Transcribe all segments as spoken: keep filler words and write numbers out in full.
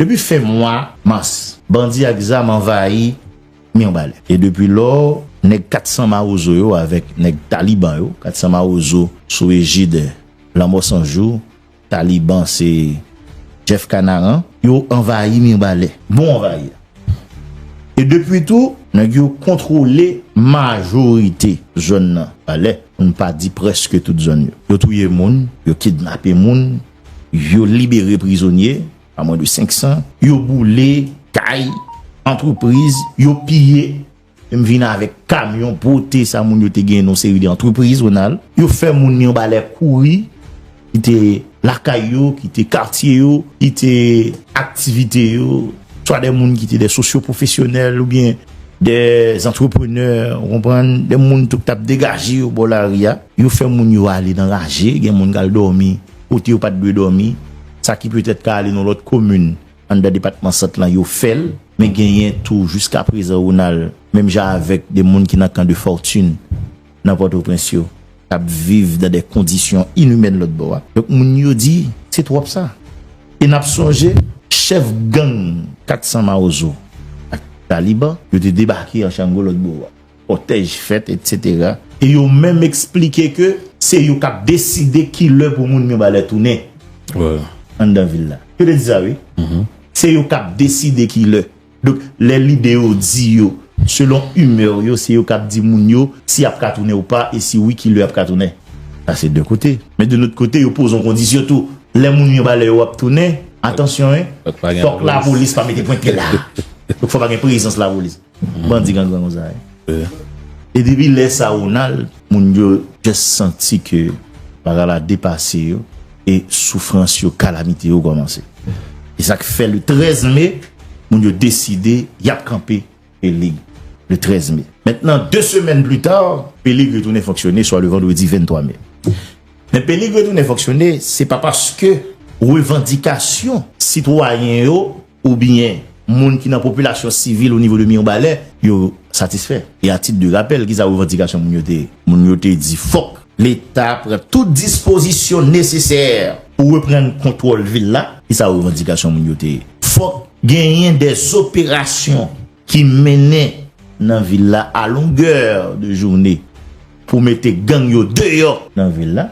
Depi fen mwa mas, bandi ak zam anvayi Mibalè. E depi lò, nèg kat san Mawozo yo avèk nèg Taliban yo, kat san Mawozo sou ejid Lanmò San Jou, Taliban se Jeff Kanaran, yo anvayi Mibalè. Bon anvayi. E depi tou, nèg yo kontwole majorite zòn nan Mibalè, pou n pa di prèske tout zòn yo. Yo touye moun, yo kidnape moun, yo libere prizonye, pa mwens de senk san, yo boule kay, antrepriz, yo piye, menm vin avèk kamyon, pote sa moun yo te gen nan seri de antrepriz, Ronald. Yo fè moun Mibalè kouri, kite lakay yo, kite katye yo, kite aktivite yo, swa de moun ki te de sosyopwofesyonèl oubyen de antreprenè, ou konprann, de moun tou k t ap degaje yo bò lari a. Yo fè moun yo ale nan raje, gen moun k al dòmi kote yo pa t dwe dòmi, sa ki petèt ka ale nan lòt komin anndan depatman Sant lan, yo fè l, men genyen tou jiskaprezan, Ronald, menm jan avèk de moun ki nan kan de fòtin nan Pòtoprens yo, k ap viv nan de kondisyon inimèn lòt bò a. Donk, moun yo di, se twòp sa. E n ap sonje, chèf gang kat san Mawozo ak Taliban, yo te debake an Chango lòt bò a. Kòtèj fèt, etsetera. E yo menm eksplike ke se yo k ap deside ki lè pou moun Mibalè tounen anndan vil la. Yo te di sa, wi. Se yo k ap deside ki lè. Donk, lè lidè yo di yo, selon imè yo, se yo k ap di moun yo si y ap ka tounen ou pa, e si wi, ki lè y ap ka tounen. Sa se de kote. Men de lòt kote, yo poze yon kondisyon tou. Lè moun Mibalè yo ap tounen, atansyon, en, fòk lapolis pa mete pwent pye la. Donk, fò pa gen prezans lapolis. Bandi gangren konsa, wi. E depi lè sa, Ronald, moun yo just santi ke bagay la depase yo e soufrans yo, kalamite yo kòmanse. E sa k fè le trèz me, moun yo deside y ap kanpe Pelig le trèz me. Mentnan, de semèn pli ta, Pelig retounen fonksyone, swa le vandredi venntwa me. Men Pelig retounen fonksyone, se pa paske revandikasyon sitwayen yo oubyen moun ki nan popilasyon sivil o nivo de Mibalè, yo satisfè. E a tit de rapèl, kisa revandikasyon moun yo te ye? Moun yo te di fòk Leta pran tout dispozisyon nesesè pou reprann kontwòl vil la. Kisa revandikasyon moun yo te ye? Fòk genyen de zoperasyon ki mennen nan vil la a longè de jounen pou mete gang yo deyò nan vil la.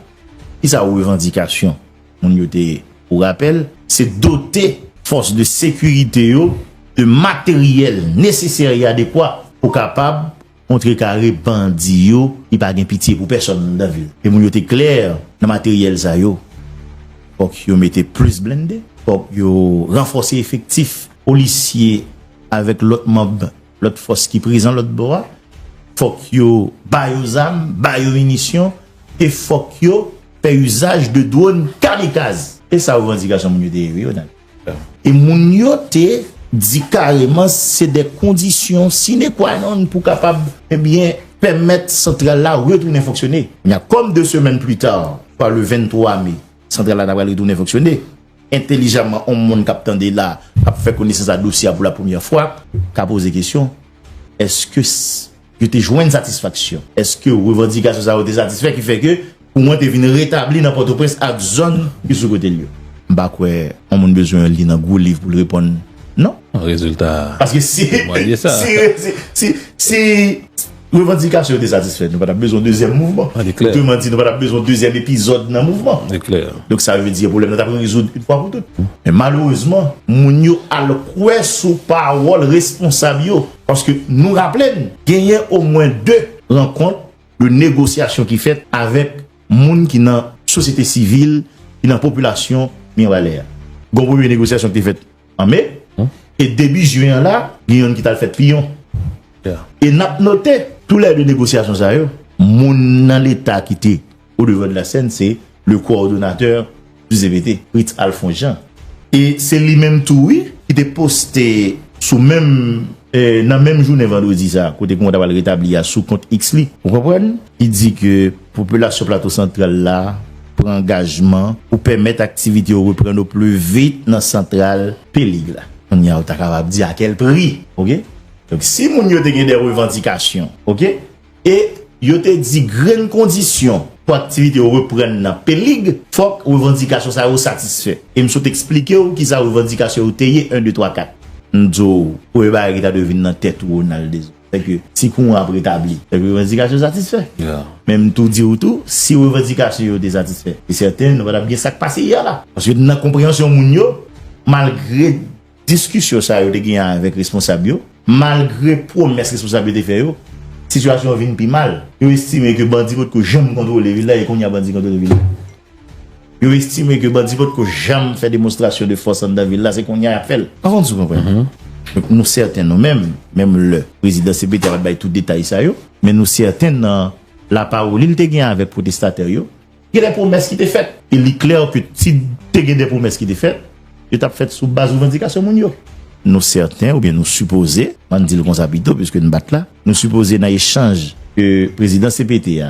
Kisa revandikasyon moun yo te ye? Pou rapèl, se dote fòs de sekirite yo de materyèl nesesè e adekwa pou kapab kontrekare bandi yo ki pa gen pitye pou pèsòn nan vil. E moun yo te klè nan materyèl sa yo. Fòk yo mete plis blende, fòk yo ranfòse efektif polisye avèk lòt manm, lòt fòs ki prezan lòt bò a. Fòk yo ba yo zam, ba yo minisyon, e fòk yo fè izaj de dwòn kamikaz. E sa revandikasyon moun yo te ye, wi, Ronald. E moun yo te di kareman se de kondisyon sine qua non pou kapab, ebyen, pèmèt santral la retounen fonksyone. Kounye a, kòm de semèn pli ta, pa le venntwa me, santral la ta pral retounen fonksyone, entelijaman, yon moun k ap tande la, k ap fè konesans a dosye a pou la premyè fwa, ka poze kesyon, èske s-, yo te jwenn satisfaksyon? Èske revandikasyon sa yo te satisfè ki fè ke kouran te vin retabli nan Pòtoprens ak zòn ki sou kote l yo? M pa kwè yon moun bezwen li nan gwo liv pou l reponn non. Rezilta. Paske si, si, si, si, si revandikasyon yo te satisfè, nou pa t ap bezwen dezyèm mouvman. Otreman di, nou pa t ap bezwen dezyèm epizòd nan mouvman. Donk, sa vle di pwoblèm nan t ap rezoud yon fwa pou tout. Men malerezman, moun yo al kwè sou pawòl responsab yo. Paske nou raple n, genyen omwen de rankont de negosyasyon ki fèt avèk moun ki nan sosyete sivil, ki nan popilasyon Mibalè a. Gon premye negosyasyon ki te fèt an me, e debi jen an la, gen yonn ki t al fèt piyon. E n ap note, toulède negosyasyon sa yo, moun nan Leta ki te o devan de la sèn, se le coordonnateur du C P T, Fritz Alphonse Jean. E se li menm tou, wi, ki te poste sou menm, eh, nan menm jounen vandredi sa, kote kouran ta pral retabli a sou kont X li. Ou konprann? Li di ke popilasyon Plato Santral la pran angajman pou pèmèt aktivite yo reprann o pli vit nan santral Pelig la. Kounye a, ou ta kapab di a kèl pri, oke? Donk, si moun yo te gen de revandikasyon, oke? E yo te di grenn kondisyon, pou aktivite yo reprann nan Pelig, fòk revandikasyon sa yo satisfè. E m sot eksplike w kisa revandikasyon yo te ye, en, de, twa, kat. M di w, premye bagay ki ta dwe vin nan tèt ou, Ronald Dezon. Sèke si kouran ap retabli, sèke revandikasyon satisfè. Men m tou di w tou, si revandikasyon yo te satisfè, se sèten nou pa t ap gen sa k pase yè la. Paske nan konpreyansyon moun yo, malgre diskisyon sa yo te genyen avèk responsab yo, malgre pwomès responsab yo te fè yo, sitiyasyon an vin pi mal. Yo estime ke bandi potko janm kontwole vil la, e kounye a bandi kontwole vil la. Yo estime ke bandi potko janm fè demonstrasyon de fòs anndan vil la, se kounye a y ap fè l. Pa konn si w konprann. Donk, nou sèten nou menm, menm lè prezidan C P T a pa t bay tout detay sa yo, men nou sèten nan lapawòl li te gen avèk pwotestatè yo, gen de pwomès ki te fèt. E li klè ke si te gen de pwomès ki te fèt, yo t ap fèt sou baz revandikasyon moun yo. Nou sèten, oubyen nou sipoze, ann di l konsa pito, piske n pa t la, nou sipoze nan echanj ke prezidan C P T a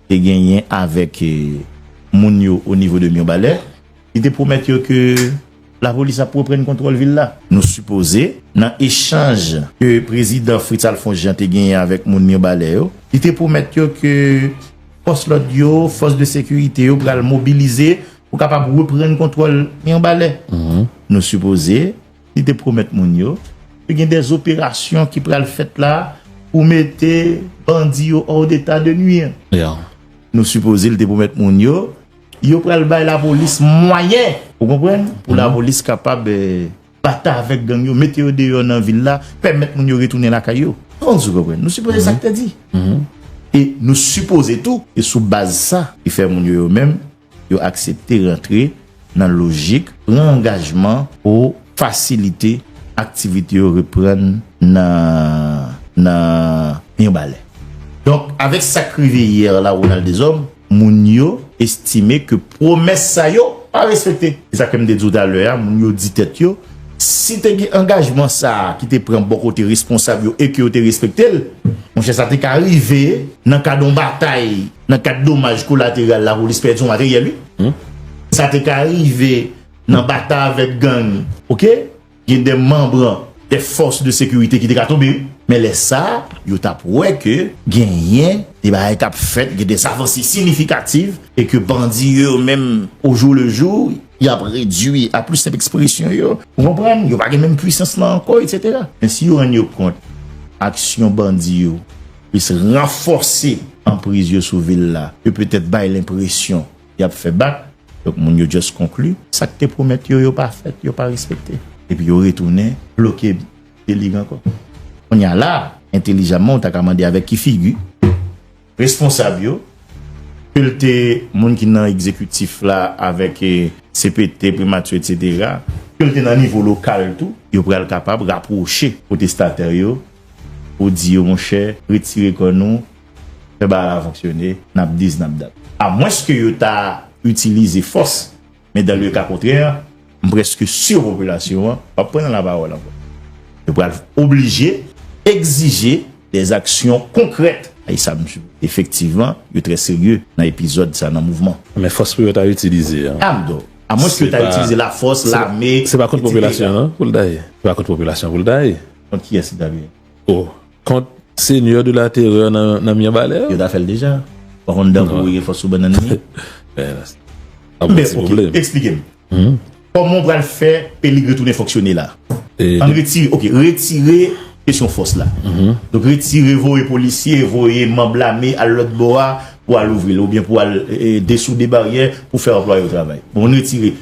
te genyen avèk, eh, moun yo o nivo de Mibalè, li te pwomèt yo ke lapolis ap reprann kontwòl vil la. Nou sipoze, nan echanj ke prezidan Fritz Alphonse Jean te genyen avèk moun Mibalè yo, li te pwomèt yo ke fòs lòd yo, fòs de sekirite yo pral mobilize pou kapab reprann kontwòl Mibalè. Nou sipoze, li te pwomèt moun yo, ke gen de operasyon ki pral fèt la pou mete bandi yo hors d'état de nuire. Nou sipoze, li te pwomèt moun yo, yo pral bay lapolis mwayen, ou konprann, pou lapolis kapab, eh, batay avèk gang yo, mete yo deyò nan vil la, pèmèt moun yo retounen lakay yo. Ou konprann? Nou sipoze sa k te di. E nou sipoze tou, e sou baz sa, ki fè moun yo, yo menm, yo aksepte rantre nan lojik, pran angajman pou fasilite aktivite yo reprann nan, nan Mibalè. Donk, avèk sa k rive yè la, Ronald Dezòm, moun yo estime ke pwomès sa yo pa respekte. E sa ke m te di w talè a, moun yo di tèt yo, si te gen angajman sa a ki te pran bò kote responsab yo e ke yo te respekte l, monchè, sa te ka rive nan kad yon batay, nan kad domaj kolateral, lapolis pèdi yon materyèl, wi. Sa te ka rive nan batay avèk gang, oke? Gen de manm de fòs de sekirite ki te ka tonbe, wi. Men lè sa a, yo t ap wè ke genyen de bagay k ap fèt, gen de avanse siyifikatif, e ke bandi yo menm, au jour le jour, y ap redui a pli senp ekspresyon yo. Ou konprann? Yo pa gen menm pwisans lan ankò, etsetera. Men si yo rann yo kont, aksyon bandi yo plis ranfòse anpriz yo sou vil la, e petèt bay lenpresyon y ap fè bak. Donk, moun yo just konkli, sa k te pwomèt yo, yo pa fèt, yo pa respekte. Epi yo retounen bloke Pelig ankò. Kounye a la, entelijaman, ou ta ka mande avèk ki figi responsab yo, ke l te moun ki nan egzekitif la avèk, eh, C P T, primati, etsetera, ke l te nan nivo lokal tou, yo pral kapab rapwoche pwotestatè yo pou di yo, monchè, retire kò nou, fè bagay la fonksyone, n ap diz, n ap dat. Amwenske yo ta itilize fòs, men dans le cas contraire, m prèske si popilasyon an p ap pran lapawòl ankò. Yo pral oblije egzije des actions concrètes. E sa, m, efektivman, yo trè serye nan epizòd sa, nan mouvman. Men fòs pou yo ta itilize a. Amdo, amwenske yo ta itilize lafòs, lame, etsetera. Se pa kont popilasyon an pou l ta ye. Se pa kont popilasyon pou l ta ye. Kont kiyès li ta ye? Oh, kont Seigneur de la Terreur nan, nan Mibalè. Yo ta fè l deja. Pa konn dan pou voye fòs sou bannann li. Men, oke, eksplike m. Kòman w pral fè Pelig retounen fonksyone la? Ann retire, oke, retire kesyon fòs la. Donk, retire voye polisye, voye manm lame al lòt bò a pou al ouvri l, oubyen pou al, eh, desoude baryè pou fè anplwaye yo travay. Bon, ann retire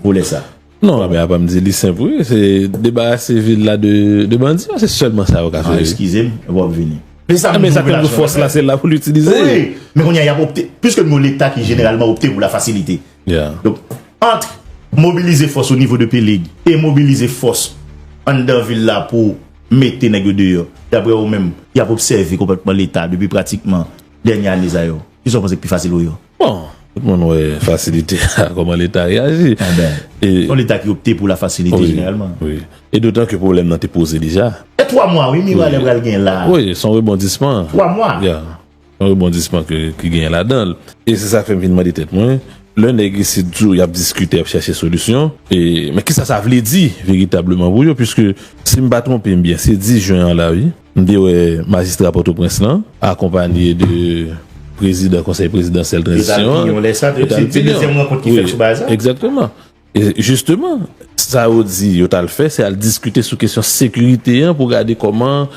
volè sa. Non, men apa m di li senp, wi. Se debarase vil la de, de bandi, se sèlman sa yo ka fè. Ah, eskize m, w ap vini. Men sa, men sa ke nou fòs la, se la pou l itilize. Wi, men kounye a, y ap opte, piske nou yon Leta ki jeneralman opte pou la fasilite. Donk, ant mobilize fòs o nivo de Pelig e mobilize fòs anndan vil la pou mete nèg yo deyò, daprè ou menm, y ap obsève konpòtman Leta depi pratikman dènye ane sa yo. Kisa w panse k pi fasil pou yo? Bon, tout moun wè fasilite a, kòman Leta reyaji. Enben, e yon Leta ki opte pou la fasilite jeneralman. Wi. E dotan ke pwoblèm nan te poze deja. E twa mwa, wi, Mibalè pral gen la. Wi, se yon rebondisman. Twa mwa. Ya. Yon rebondisman ke, ki genyen ladan l. E se sa k fè m vin mande tèt mwen, lè nèg isit di w y ap diskite, y ap chèche solisyon, e, men kisa sa vle di veritableman pou yo, piske si m pa twonpe m byen, se dis jen an la, wi. M te wè majistra Pòtoprens lan, akonpanye de prezidan Konsèy Prezidansyèl Tranzisyon an. Yo t al pini yon lè sa, se dezyèm rankont ki fèt sou baz la. Egzakteman. E jisteman, sa yo di yo t al fè, se al diskite sou kesyon sekirite an pou gade kòman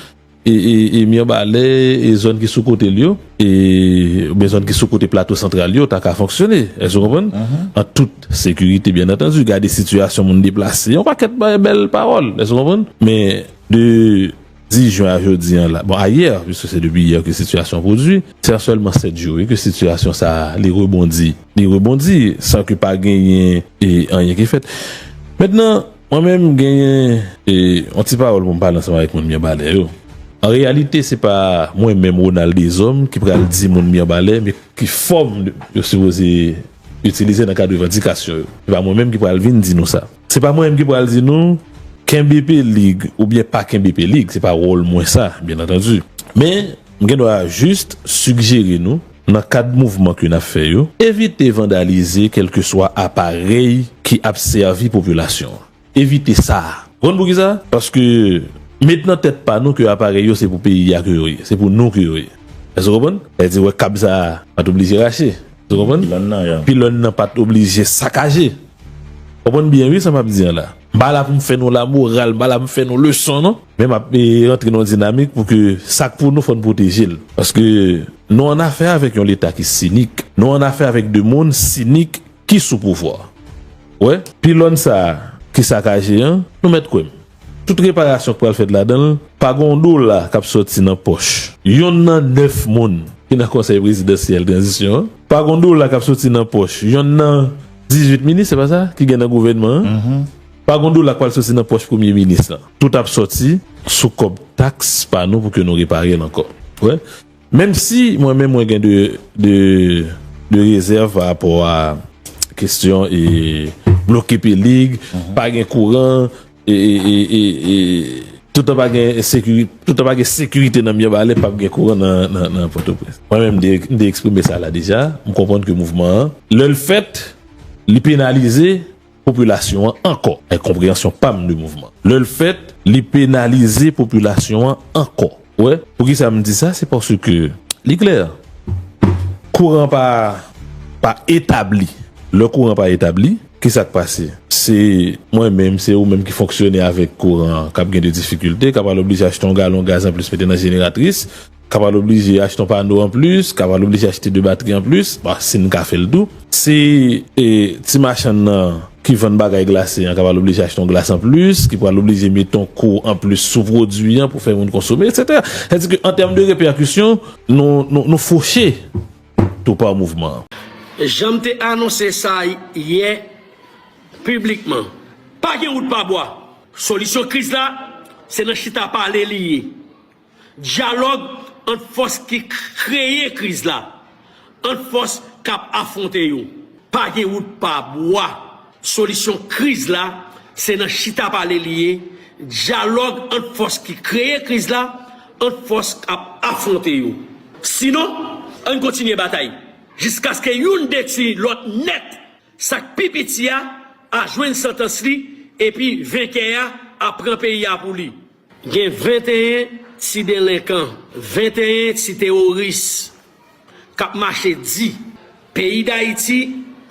e, e, e Mibalè, e zòn ki sou kote l yo, e, oubyen zòn ki sou kote Plato Santral yo, ta ka fonksyone. Èske w konprann? An tout sekirite, byen antandi, gade sitiyasyon moun deplase, yon pakèt ba-, bèl pawòl. Èske w konprann? Men, de dis jen a jodi an la, bon, ayè, piske se depi yè ke sitiyasyon an pwodui, se an sèlman sèt jou, wi, ke sitiyasyon sa a, li rebondi. Li rebondi, san ke pa genyen, e, anyen ki fèt. Mentnan, mwen menm, m genyen, e, yon ti pawòl pou m pale ansanm avèk moun Mibalè yo. An reyalite, se pa mwen menm, Ronald Deshommes, ki pral di moun Mibalè, men ki fòm de, yo sipoze itilize nan kad revandikasyon yo. Se pa mwen menm ki pral vin di nou sa. Se pa mwen menm ki pral di nou, kenbe Pelig oubyen pa kenbe Pelig, se pa wòl mwen sa, byen antandi. Men, m gen dwa jis sigjere nou, nan kad mouvman ke n ap fè yo, evite vandalize kèlkeswa aparèy ki ap sèvi popilasyon an. Evite sa. Konn poukisa? Paske met nan tèt pa nou ke aparèy yo se pou peyi a ke yo ye, se pou nou ke yo ye. Èske w konprann? Sa vle di, wè, kab sa a pa t oblije rache. Èske w konprann? Pilòn nan, ya. Pilòn nan pa t oblije sakaje. Konprann byen, wi, sa m ap di an la. M pa la pou m fè nou lamoral, m pa la pou m fè nou leson, non. Men m ap, e, rantre nan yon dinamik pou ke sa k pou nou, fò n pwoteje l. Paske nou annafè avèk yon Leta ki sinik. Nou annafè avèk de moun sinik ki sou pouvwa. Wè, pilòn sa a ki sakaje an, nou mèt kwè m. Tout reparasyon k pral fèt ladan l, pa gen yon dola k ap sòti nan pòch yonn nan nèf moun ki nan Konsèy Prezidansyèl Tranzisyon an. Pa gen yon dola k ap sòti nan pòch yonn nan dizuit minis, se pa sa, ki gen nan gouvènman an. Pa gen yon dola k pral sòti nan pòch Premye Minis lan. Tout ap sòti sou kòb taks pa nou pou ke nou repare l ankò. Wè. Menm si mwen menm mwen gen de, de, de rezèv pa rapò a kesyon e bloke Pelig, pa gen kouran, e, e, e, e, e toutan pa gen sekiri-, toutan pa gen sekirite nan Mibalè, p ap gen kouran nan, nan, nan Pòtoprens. Mwen menm, m te, m te eksprime sa la deja. M konprann ke mouvman an, lè l fèt, li penalize popilasyon an ankò, e konpreyansyon pa m de mouvman. Lè l fèt, li penalize popilasyon an ankò. Wè, poukisa m di sa? Se paske li klè. Kouran pa, pa etabli. Lè kouran pa etabli, kisa k pase? Se mwen menm, se ou menm ki fonksyone avèk kouran an, k ap gen de difikilte, k ap al oblije achte yon galon gaz anplis mete nan jeneratris, k ap al oblije achte yon pano anplis, k ap al oblije achte de batri anplis, bon, si n ka fè l tou. Se, e, ti machann nan ki vann bagay glase an k ap al oblije achte yon glas anplis, ki pral oblije mete yon kou anplis sou pwodui an pou fè moun konsome, etsetera. Sètadi ke an tèm de repèkisyon, nou, nou, nou foche tou pa mouvman an. Jan m te anonse sa yè piblikman, pa gen wout pa bwa. Solisyon kriz la, se nan chita pale li ye. Dyalòg ant fòs ki k-, kreye kriz la, ant fòs k ap afwonte yo. Pa gen wout pa bwa. Solisyon kriz la, se nan chita pale li ye, dyalòg ant fòs ki kreye kriz la, ant fòs k ap afwonte yo. Sinon, ann kontinye batay, jiskaske youn detwi lòt nèt. Sa k pi piti a, a jwenn santans li, epi venkè a, a pran peyi a pou li. Gen venteyen ti delenkan, venteyen ti teworis k ap mache di, peyi Dayiti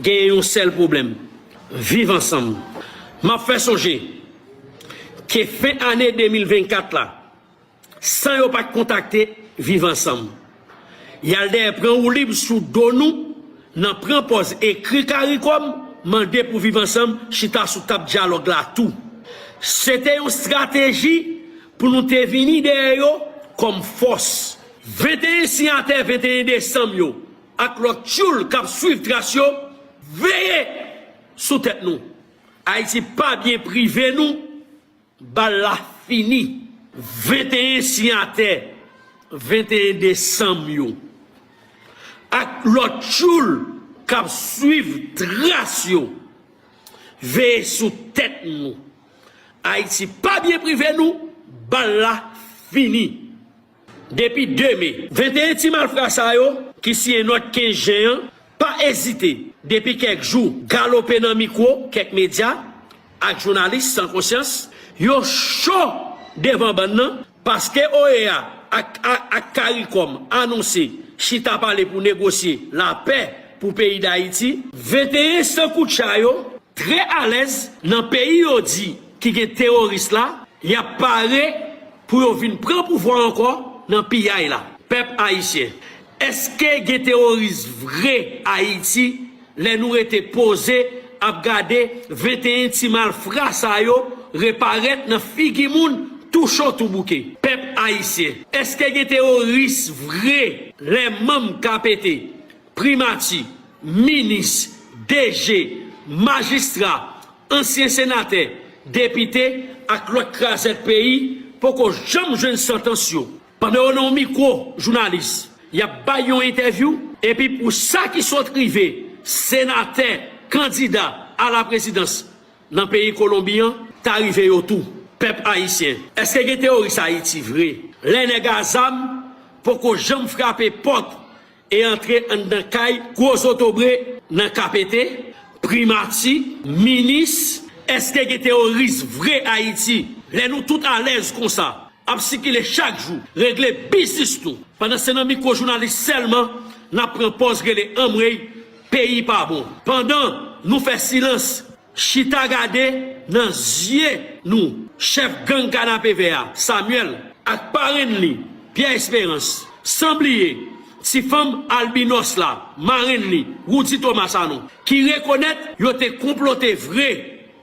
genyen yon sèl pwoblèm, viv ansanm. M ap fè sonje ke fen ane de mil vennkat la, san yo pa t kontakte Viv Ansanm. Y al dèyè pran woulib sou do nou, nan pran pòz ekri karikòm, mande pou Viv Ansanm chita sou tab dyalòg la tou. Se te yon estrateji pou nou te vini dèyè yo kòm fòs. Venteyen siyatè venteyen desanm yo ak lòt tchoul k ap swiv tras yo, veye sou tèt nou. Ayiti pa byen prive nou. Bal la fini. Venteyen siyatè venteyen desanm yo ak lòt tchoul k ap swiv tras yo, veye sou tèt nou. Ayiti pa byen prive nou, bal la fini. Depi de me, venteyen ti malfra sa yo ki siyen nòt kenz jen an pa ezite, depi kèk jou, galope nan mikwo kèk medya ak jounalis san konsyans, yo cho devan bann nan, paske O E A ak, ak, ak CARICOM anonse chita pale pou negosye lapè pou peyi Dayiti. Venteyen sankoutcha yo trè alèz nan peyi yo di ki gen teworis la, y ap pare pou yo vin pran pouvwa ankò nan piyay la. Pèp ayisyen, èske gen teworis vre Ayiti lè nou rete poze ap gade venteyen ti malfra sa yo reparèt nan figi moun tou cho tou bouke? Pèp ayisyen, èske gen teworis vre lè manm K P T, primati, minis, D G, majistra, ansyen senatè, depite ak lòt krazèt peyi poko janm jwenn santans yo? Pandan yo nan yon mikwo jounalis, y ap bay yon entèvyou, epi pou sa ki sot rive senatè kandida a la prezidans nan peyi Kolonbi an, ta rive yo tou. Pèp ayisyen, èske gen teworis Ayiti vre? Lè nèg a zam poko janm frape pòt e antre anndan kay gwo zotobre nan K P T, primati, minis, èske gen teworis vre Ayiti? Lè nou tout alèz konsa, ap sikile chak jou, regle biznis nou, pandan se nan mikwo jounalis sèlman n ap pran pòz rele anmwey, peyi pa bon. Pandan nou fè silans, chita gade nan zye nou chèf gang Kanapevè a, Samuel, ak parenn li, Pierre Espérance, san bliye ti fanm albinòs la, marenn li, Roudy Thomas Sanon, ki rekonèt yo te konplote vre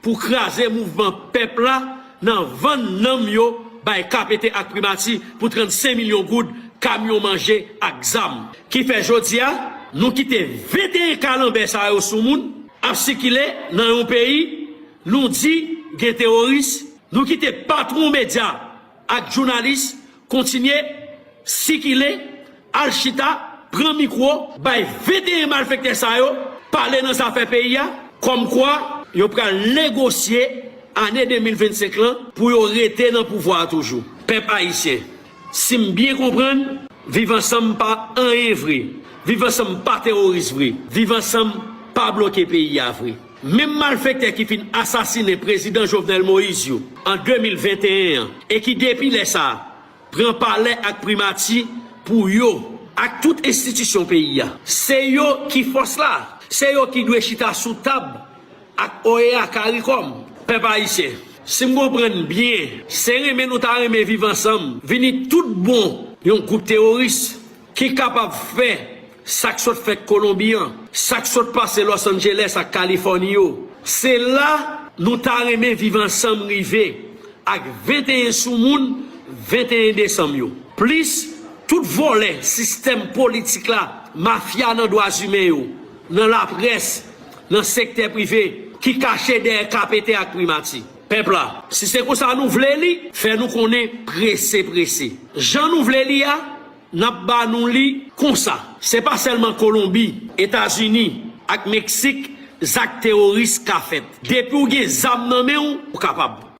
pou kraze mouvman pèp la nan vann nanm yo bay K P T ak primati pou trannsenk milyon goud, kamyon manje ak zam. Ki fè jodi a, nou kite venteyen kalanbè sa yo sou moun ap sikile nan yon peyi nou di gen teworis, nou kite patwon medya ak jounalis kontinye sikile, al chita, pran mikwo, bay venteyen malfektè sa yo pale nan zafè peyi a, kòmkwa yo pral negosye ane de mil vennsenk lan pou yo rete nan pouvwa a toujou. Pèp ayisyen, si m byen konprann, Viv Ansanm pa anyen vre. Viv Ansanm pa teworis vre. Viv Ansanm pa bloke peyi a vre. Menm malfektè ki fin asasinen prezidan Jovenel Moïse yo an de mil venteyen an e ki depi lè sa a pran palè ak primati pou yo ak tout enstitisyon peyi a. Se yo ki fòs la, se yo ki dwe chita sou tab ak OEA, CARICOM. Pèp ayisyen, si m konprann byen, se renmen nou ta renmen Viv Ansanm vini tout bon yon gwoup teworis ki kapab fè sa k sot fèt Kolonbi an, sa k sot pase Los Angeles ak Kalifòni yo. Se la nou ta renmen Viv Ansanm rive ak venteyen sou moun venteyen desanm yo. Plis tout vòlè sistèm politik la, mafya nan dwa imen yo, nan laprès, nan sektè prive ki kache dèyè K P T ak primati. Pèp la, si se konsa nou vle li, fè nou konnen prese prese. Jan nou vle li a, n ap ba nou li konsa. Se pa sèlman Kolonbi, Etazini ak Meksik zak teworis ka fèt. Depi w gen zam nan men w, ou kapab.